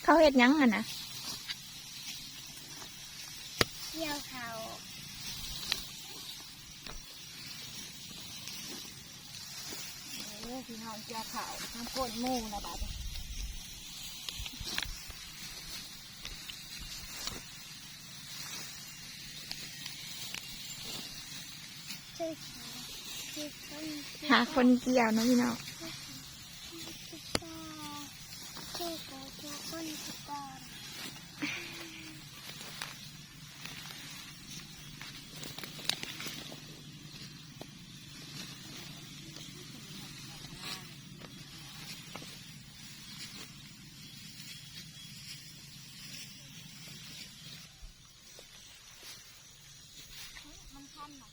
ເຂົາເຮັດຫຍັງຫັ້ນນະ? ກ່ຽວເຂົ້າ. ໂອ້ ພີ່ນ້ອງ ກ່ຽວເຂົ້ານຳກົ້ນໝູ່ລະບາດນີ້. ຫາຄົນກ່ຽວເນາະພີ່ນ້ອງ. ມັນຄັນນະ.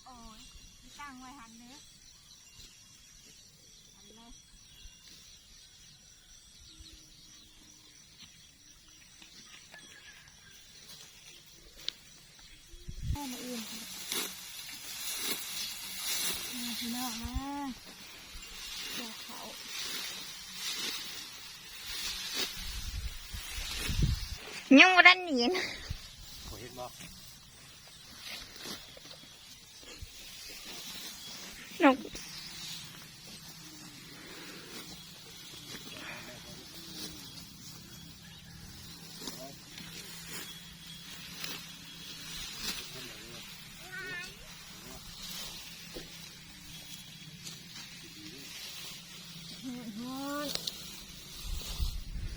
ໂອ້ຍ ຕັ້ງໄວ້ຫັ້ນເດີ ຫັ້ນເລີຍ. ເອົາມາອື່ນ ມາພີ່ນ້ອງມາ ກ່ຽວເຂົ້າ ຍັງບໍ່ທັນໜີນ ບໍ່ເຫັນບໍ່? ນົກ ຮ້ອນ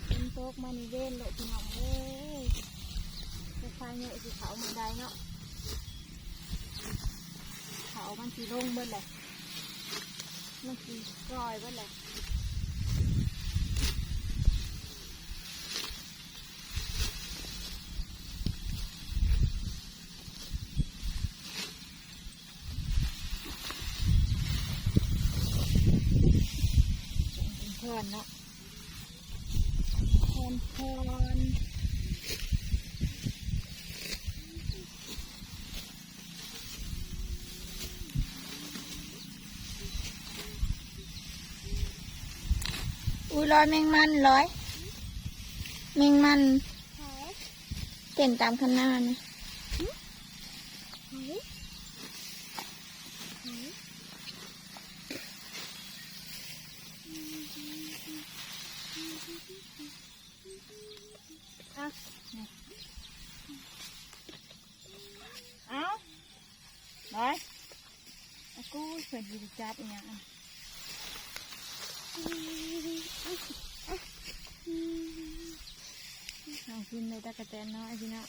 ໆ ຝົນຕົກມານີ້ເວັນໂລດພີ່ນ້ອງເອີຍ ໄຟຟ້າເຍາະຊິເຂົ້າມື້ໃດເນາະ ເຂົ້າມັນຊິລົງເບິດແຫຼະ ມັນຊິກ່ອຍເບິດແຫຼະ. ເປັນພອນເນາະ ພອນ ພອນ ອຸ້ຍ ລອຍແມງມັນ ລອຍ ແມງມັນ ໃສ? ເຕັ້ນຕາມຄັນນານີ້ ຫື? ໃສ? ໃສ? ອ່ະ ນີ້ ເອົາ ໄປ ອາກູ ເພິ່ນຊິໄດ້ຈັບອີ່ຫຍັງ ເອົາກິນໄດ້ຕັກກະແຕນນ້ອຍພີ່ນ້ອງ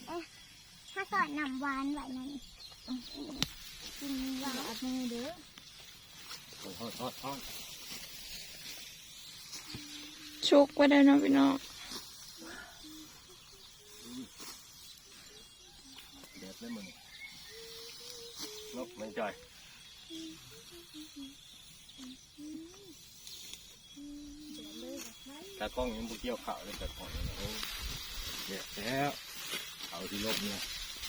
ເອົາ ຖ້າສອດນ້ຳຫວານໄວ້ນັ້ນ ກິນຫວານ ອັດມືເດີ ໂອ້ຍ ຮ້ອນ ຮ້ອນ ຮ້ອນ. ສຸກໄປເດີເນາະພີ່ນ້ອງ. ແດດເລີຍມື້ນີ້ເນາະ ແມ່ນຈ້ອຍ. ຕາກ້ອງຍັງບໍ່ກ່ຽວເຂົ້າເລີຍ ຕາກ້ອງຍັງ ໂອ້ ແດດແລ້ວ ເຂົ້າຊິລົບເນຍ.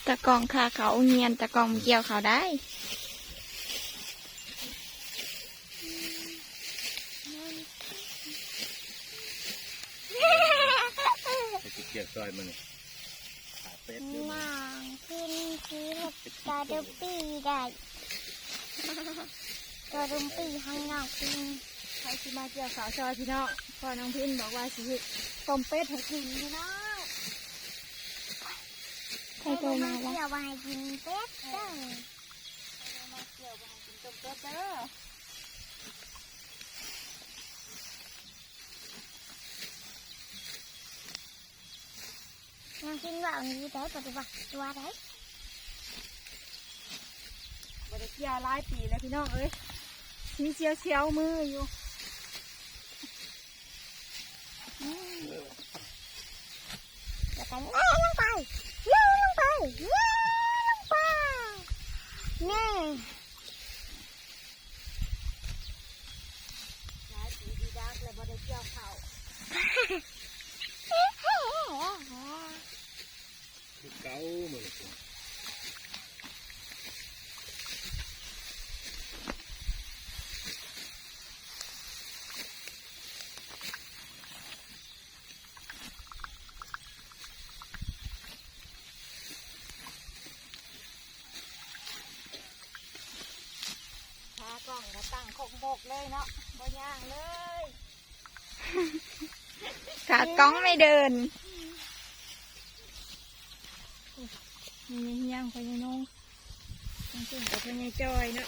ຕາກ້ອງຂ້າເຂົ້າໂຮງຮຽນ ຕາກ້ອງບໍ່ກ່ຽວເຂົ້າໄດ້. ໄປຊິກ່ຽວຊ່ອຍມັນນີ້ ຂາເປັດເດີ. ນາງພິນຊິເຮັດກະດຸມປີໄດ້ ກະດຸມປີຂອງນ້ອງພິນ. ໃຜຊິມາກ່ຽວເຂົ້າຊ່ອຍພີ່ນ້ອງ ພໍ່ນ້ອງພິນບອກວ່າຊິເຮັດຕົ້ມເປັດໃຫ້ກິນພີ່ນ້ອງ. ໃຜໂທມາລະ ມາກ່ຽວບໍ່ໃຫ້ກິນເປັດເດີ ໃຜໂທມາກ່ຽວບໍ່ໃຫ້ກິນຕົ້ມເປັດເດີ. ຍັງກິນວ່າອັນນີ້ໄດ້ ປະຕິບັດຕົວໄດ້. ບໍ່ໄດ້ກ່ຽວຫຼາຍປີແລ້ວພີ່ນ້ອງເອີຍ ຊິສຽວໆມືຢູ່. ອືມ ແລ້ວກໍເລລົງໄປ ເລລົງໄປ ເລລົງໄປ ນີ້. ຫຼາຍປີດີດັກແລ້ວບໍ່ໄດ້ກ່ຽວເຂົ້າ ຄືເກົ່າມື້ນີ້. ຂາກ້ອງກໍຕັ້ງຄົກໂມກເລີຍເນາະ ບໍ່ຍ່າງເລີຍ ຂາກ້ອງໄມ່ເດີນ. ມີຍາຍຮຽງ ພໍ່ໃຫຍ່ນົງ ທັງເທິງກໍພໍ່ໃຫຍ່ຈ່ອຍເນາະ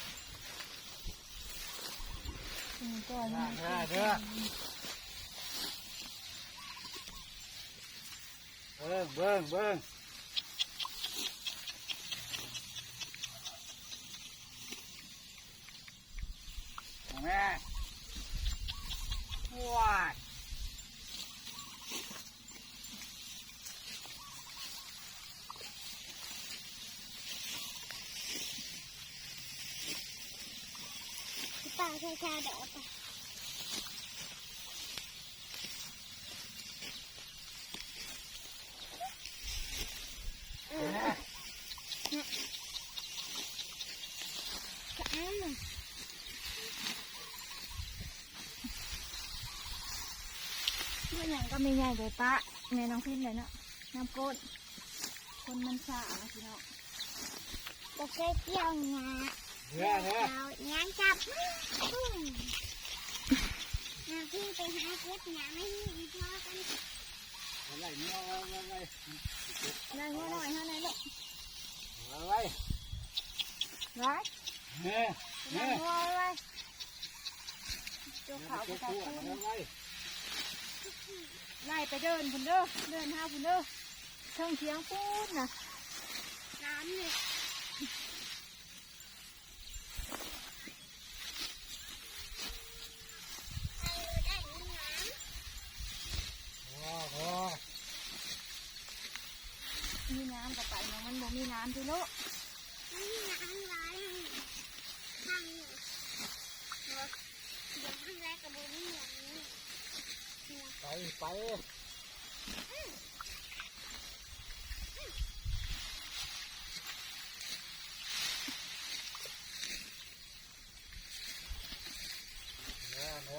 ພໍ່ໃຫຍ່ຈ່ອຍ ເດີ ເບິ່ງ ເບິ່ງ ເບິ່ງ ແມ່ ວ້າຍ ປາໃສ່ຊາດອກໄປ. ເຮັດຫຍັງກັບແມ່ໃຫຍ່ໄດ້ປະ ແມ່ນ້ອງພິນໄດ້ເນາະ ນ້ຳກົ້ນ ຄົນມັນຊ້າເນາະພີ່ນ້ອງ. ບໍ່ເຄີຍກ່ຽວຫຍ້າ ເດີ ເດີ ຫຍ້າຈັບ ນາງພິນໄປຫາເກັບຫຍ້າມາໃຫ້ອີ່ພໍ່ກັນ. ໄລ່ງົວໄວ້ ໄລ່ງົວນ້ອຍເຮົາແດ່ລູກ ໄວ້ ໄວ້ ໄວ້ ເອີ ໄລ່ງົວໄວ້ ໄວ້ ຈົກເຂົ້າໄປເກັບພວກ ໄປເກັບພວກ ໄວ້ ໄລ່ໄປເດີ່ນພຸ້ນເດີ ເດີ່ນຫາພຸ້ນເດີ ເທິງຖຽງພຸ້ນນະ ນ້ຳນີ້. ມີນ້ຳກໍໄປເນາະ ມັນບໍ່ມີນ້ຳຕິລູກ ມັນມີນ້ຳຫຼາຍ ທາງນີ້ ດຽວທາງໃດກໍບໍ່ມີຫຍັງນີ້ ໄປ ໄປ. ເດີ ເດີ.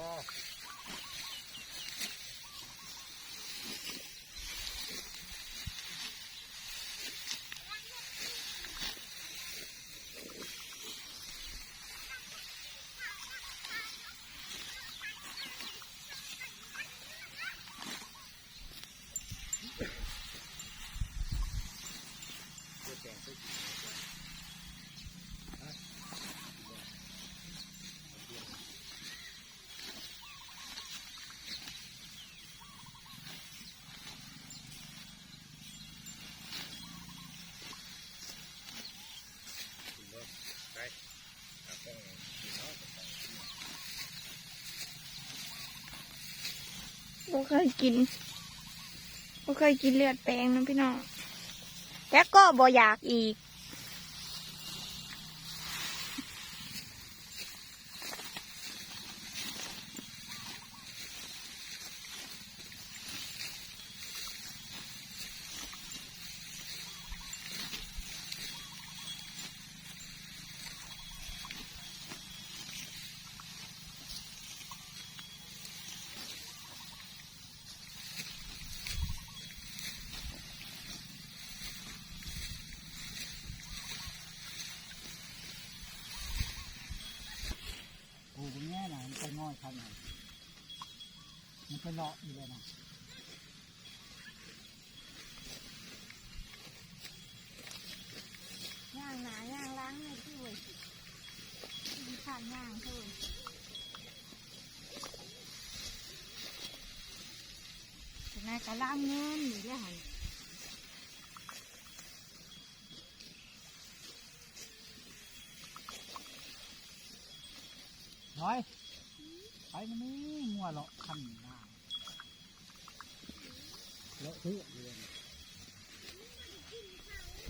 ເຄີຍກິນ ບໍ່ເຄີຍກິນເລືອດແປງນຳພີ່ນ້ອງ ແຕ່ກໍບໍ່ຢາກອີກ. ໂອ້ ເບິ່ງແນ່ນະ ມັນໄປງອຍຄັກນະ ມັນໄປເລາະຢູ່ແລ້ວນະ. ຍ່າງໜ້າຍ່າງຫຼັງນີ້ຄືວ່າຊິ ຊິຂ້ານຍ່າງເທີ ຈັ່ງໃດກໍລາມເງິນນີ້ເດ້ຫັ້ນ. ນ້ອຍ ໄປມານີ້ ງົວເລາະຄັນນາ ເລາະຫົວຢູ່ນີ້.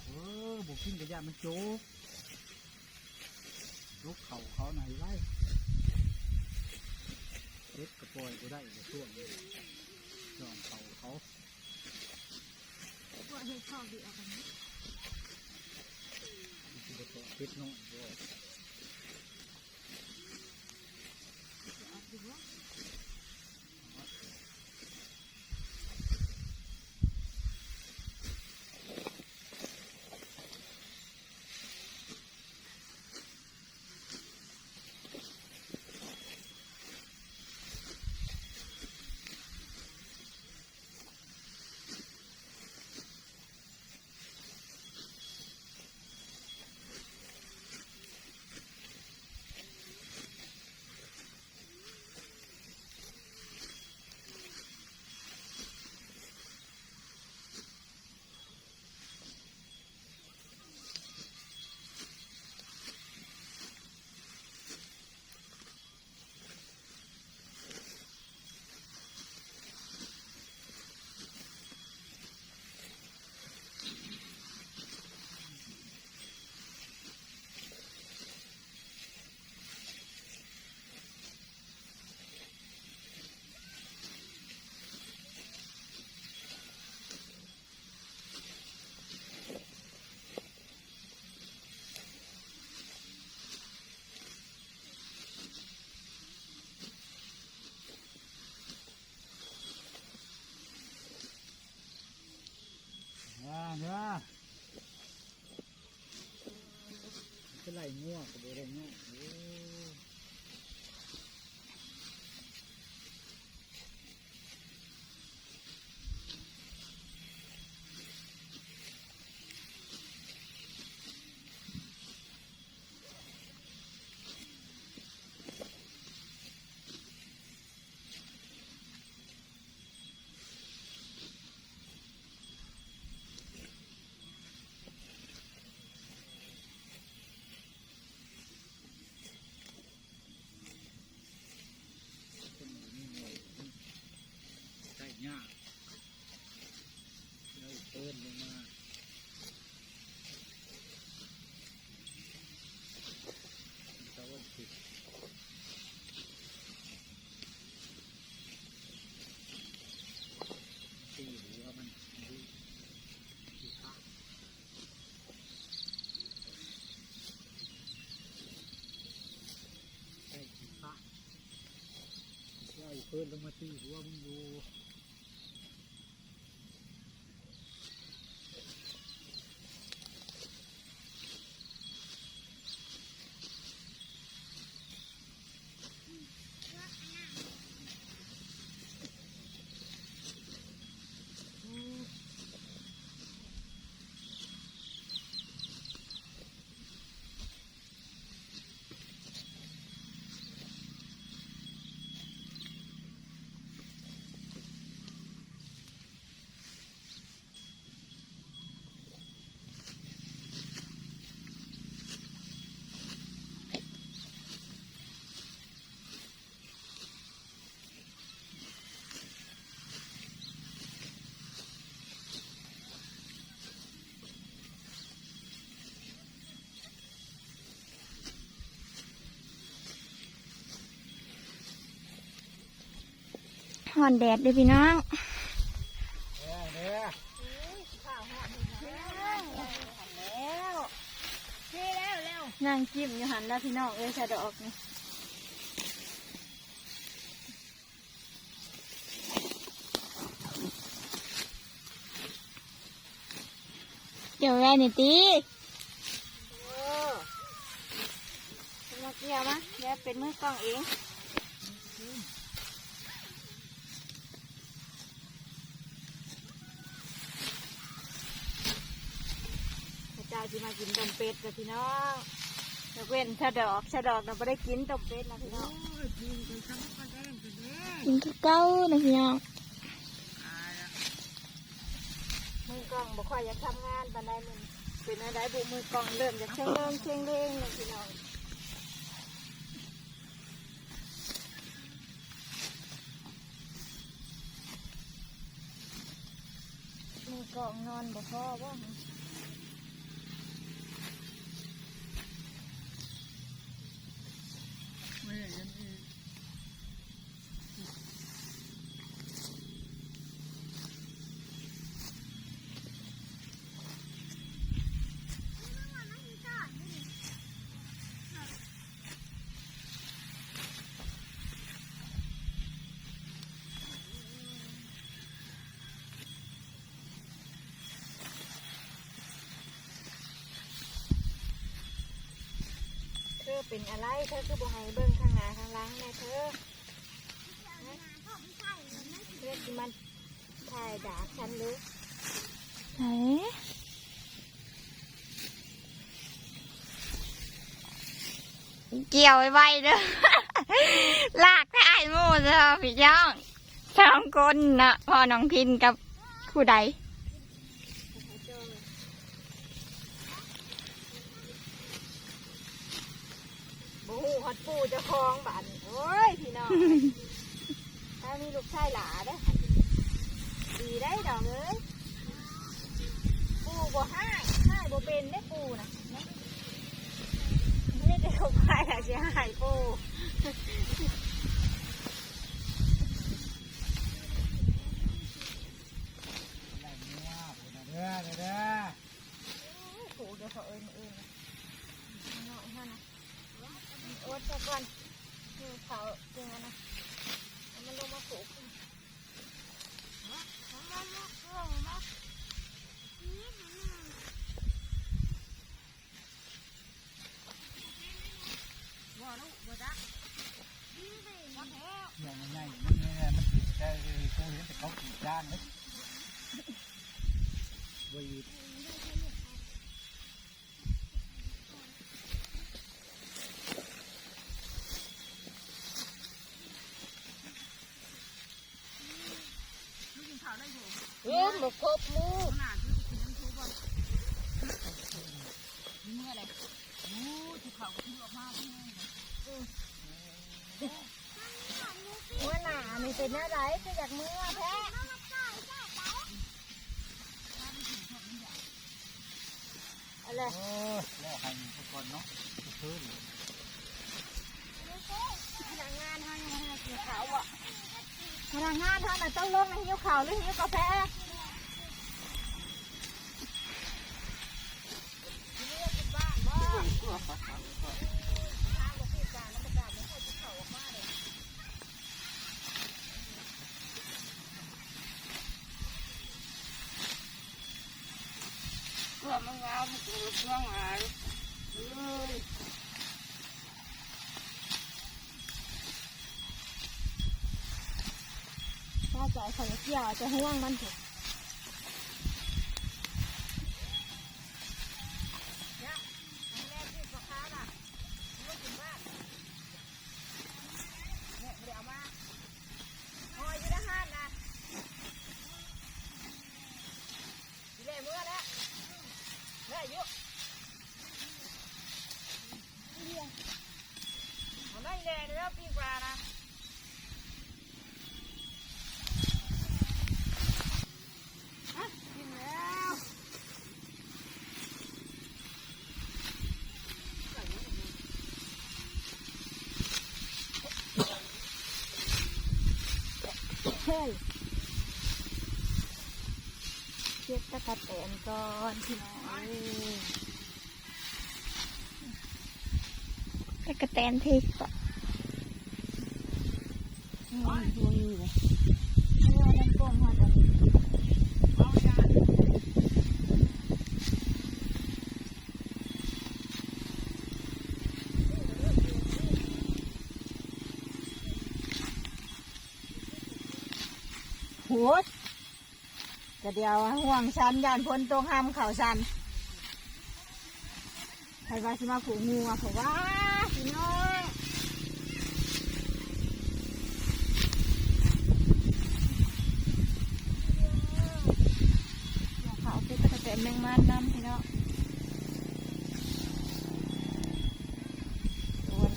ເອີ ບໍ່ກິນກໍຢ້ານມັນຈົກ ຈົກເຂົ້າເຂົານະ ໄວ້ ເຮັດກໍປ່ອຍບໍ່ໄດ້ ບໍ່ຊ່ວງນີ້ ຊ່ວງເຂົ້າເຂົາ. ພວກເຮັດຂໍ້ເບຍກັນ ຊິໄປເກາະເຫັດນ້ອຍບໍ່? ຊິອອກຢູ່ບໍ່?ເດີ ເດີ ໄປໄລ່ງົວກໍບໍ່ໄດ້ເນາະ ໂອ້. ໄດ້ຍາກ ແລ້ວເອີ້ນລົງມາ ມັນສະຫວັນຕິດ ຕີຫົວມັນຢູ່ທີ່ຂາ ໃສ່ຂີ້ຄ້ານ ຊິເອົາເພິ່ນລົງມາຕີຫົວມັນຢູ່. ເ ฮ้อนแดดเด้อพี่น้อง นั่งกินอยู่หั่นล่ะพี่น้องเอ้ย สะดอกนี่ เกี่ยวได้นี่ติ เออ มาเกี่ยวมา เดี๋ยวเป็นมือกล้องเอง พระเจ้าสิมากินต้มเป็ดกับพี่น้อง ยกเว้นสะดอก สะดอกน่ะบ่ได้กินต้มเป็ดนะพี่น้อง กินคือเก่านะพี่น้อง มือกล้องบ่ค่อยอยากทำงานปานใดมื้อนี้ เป็นอะไรบุ มือกล้องเริ่มอยากเซ็งเลงเซ็งเลงแล้วพี่น้อง มือกล้องนอนบ่พอบ่ เธอเป็นอะไร เธอคือบ่ให้เบิ่งข้างหน้าข้างหลังแน่เธอ เธอสิมาถ่ายด่าฉันหรือ ไหน เกี่ยวไวๆเด้อ ลากแต่อ้ายหมู่เด้อพี่น้อง สองคนเนาะ พ่อน้องพินกับผู้ใด บ่ฮู้ฮอดปู่เจ้าของบาดนี้ โอ้ย พี่น้อง ถ้ามีลูกชายหล่าเด้อ ดีได้ดอกเอ้ย ปู่บ่ฮ้าย ฮ้ายบ่เป็นเด้ปู่น่ะ มีแต่ลูกชายแหละสิฮ้ายปู่ เด้อ เด้อ เด้อ โอ้ย ผูกเดี๋ยวเขาเอิ้น เอิ้น น้อยเท่านั้น อดซะก่อน หิวข้าวจังอะนะ เอามันลงมาผูก บ่ลูก บ่จัก อย่างใหญ่ๆ มันเนี่ย มันติดแต่ เออ กูเห็นแต่เขากรีดยางเลย บ่อีก เห็นบ่ครบหมู่ มื้อหน้านี่เป็นแนวใด คืออยากมื้อแท้ อะไร เออ แล้วให้มันก่อนเนาะ คืน พนักงานเฮายังบ่ทันได้กินข้าวบ่ พนักงานเฮาน่ะต้องลงมาหิวข้าวหรือหิวกาแฟ เพื่อมันงาม มันกินเพื่องหลาย เอ้ย ถ้าจะเอาข้าวเกี่ยว จะห่วงมันเถอะ เนี่ย อันแรกที่พ่อค้าน่ะ ไม่กินบ้าน เนี่ย ไม่ได้เอามา หอยอยู่ในห้านนะ สิแล่เมือแล้ว แล่อยู่ เอาได้แล่เด้อ ปิ้งปลานะ ເກັບຕະກະແຕນກ່ອນພີ່ນ້ອງເອີຍ. ຕະກະແຕນທີ່ເກາະ ໂຫຍ ກະດຽວຫ່ວງຊັ້ນ ຢ້ານຝົນຕົກຫ້ຳເຂົ້າຊັ້ນ. ໃຜວ່າຊິມາຜູກງົວ ເພາະວ່າພີ່ນ້ອງ ເຂົ້າເກັບຕະກະແຕນແມງມັນນຳພີ່ນ້ອງ.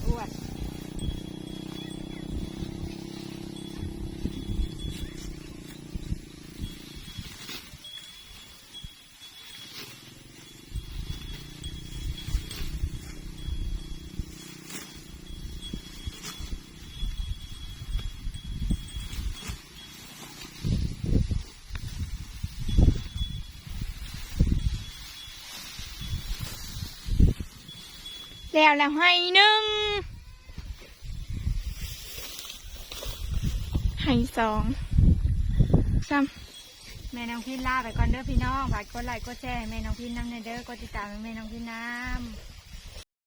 ອ້ວນໆ ແລ້ວແລ້ວ ໄຮ່ໜຶ່ງ ໄຮ່ສອງ ຊ້ຳ. ແມ່ນ້ອງພິນລາໄປກ່ອນເດີພີ່ນ້ອງ. ຝາກກົດໄລ້ກົດແຊໃຫ້ແມ່ນ້ອງພິນນຳແດ່ເດີ ກົດຕິດຕາມໃຫ້ແມ່ນ້ອງພິນນຳ.